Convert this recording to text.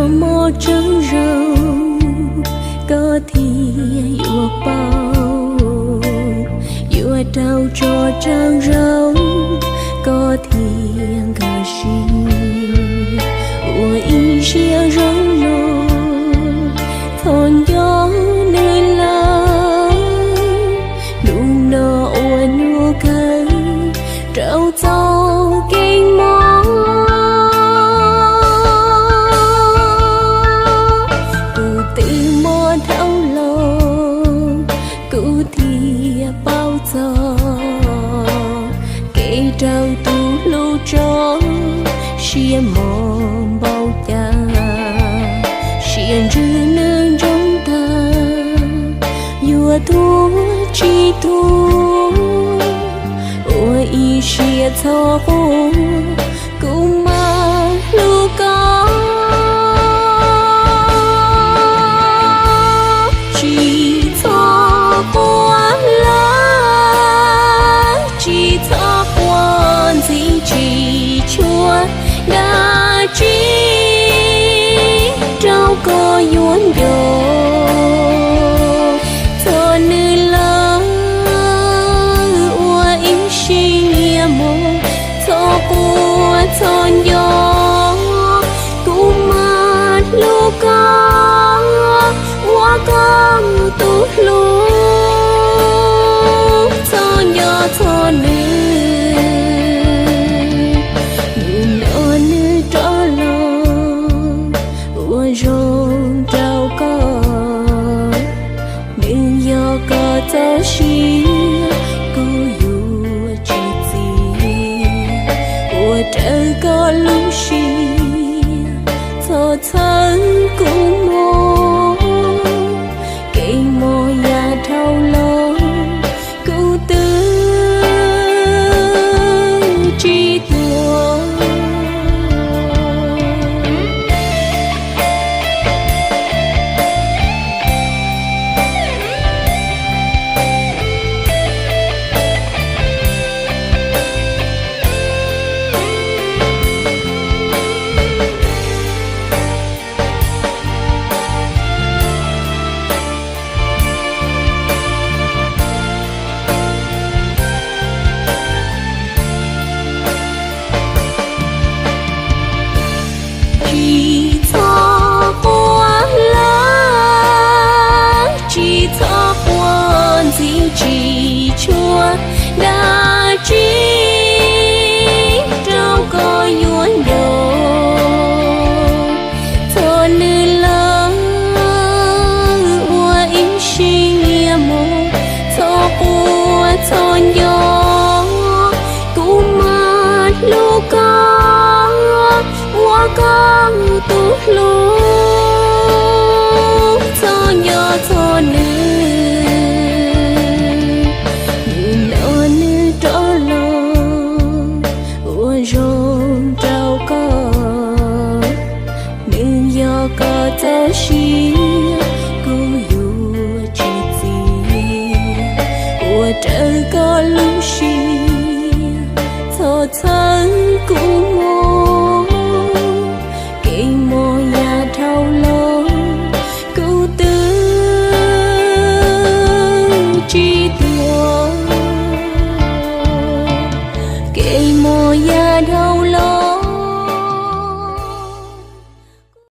Mob tsaug zog koj thiaj yuav paub, yuav rau tso tsaug zog koj thiaj nkag siab. Ua ib siab zoo no, txhob nco nws lawm. Hnub no ua nyuag kawg rau txoj kev mob. Kuv twb mob dhau los, kuv thiaj paub txog kev raug tus hlub tso siab mob npaum cas. Siab ntsws nws ntsoog tag, yuav thuam tsis thuam, ua ib siab txhob quaj, kuv mas hlub koj. Tsis txhob quaj lawm, tsis txhob quaj ntxiv, tsis tshua dab tsi rau koj yuav nco. Txog nws lawm ua ib siab mob, txhob quaj txhob nco, kuv mas hlub koj, ua koj tus hlub, txhob nco txog nws. Hnub no nws rov los ua zoo rau koj, nws yog koj txoj sia, kuv yuav tsis txiav. Ua raws koj lub siab, txhob txhawj kuv mob. Kev mob yav dhau los, kuv twb tsis tuag. Tsis txhob quaj lawm, tsis txhob quaj ntxiv, tsis tshua dab tsi rau koj yuav nco. Txog nws lawm ua ib siab mob, txhob quaj txhob nco, kuv mas hlub koj, ua koj tus hlub, txhob nco txog nws. Hnub no nws rov los ua zoo rau koj, nws yog koj txoj sia, kuv yuav tsis txiav. Ua raws koj lub siab, txhob txhawj kuv mob.